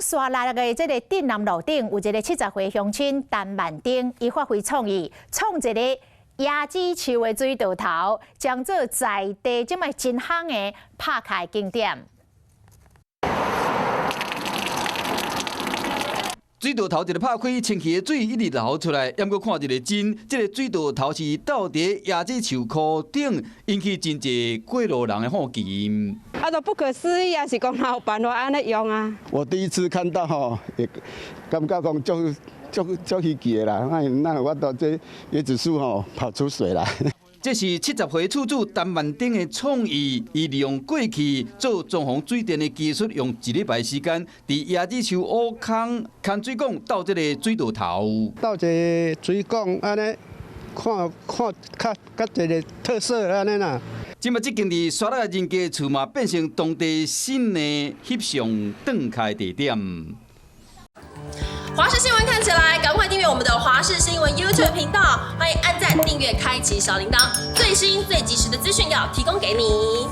沙鹿的這个鎮南路頂有一个70歲鄉親陳萬丁，伊發揮創意，創一个椰子樹的水道頭，將做在地這擺真夯的拍卡景點。水道頭一个拍開，清氣的水一直流出來。毋過看一个真，這个水道頭是倒佇椰子樹箍頂，引起真濟過路人的好奇。啊，都不可思議啊！是講哪有辦法按呢用啊？我第一次看到吼，會感覺講足足足稀奇的啦。那那我到這椰子樹吼跑出水來。這是70歲厝主陳萬丁的創意，伊利用過去做裝潢水電的技術，用一禮拜時間，佇椰子樹挖空牽水管到這个水道頭。倒一个水管按呢，看看較較一个特色按呢啦。這擺這間佇沙鹿人家厝嘛，變成當地新的翕相轉開地點。華視新聞看起來，趕快訂閱我們的華視新聞 YouTube 頻道，歡迎按讚、訂閱、開啟小鈴鐺，最新最及時的資訊要提供給你。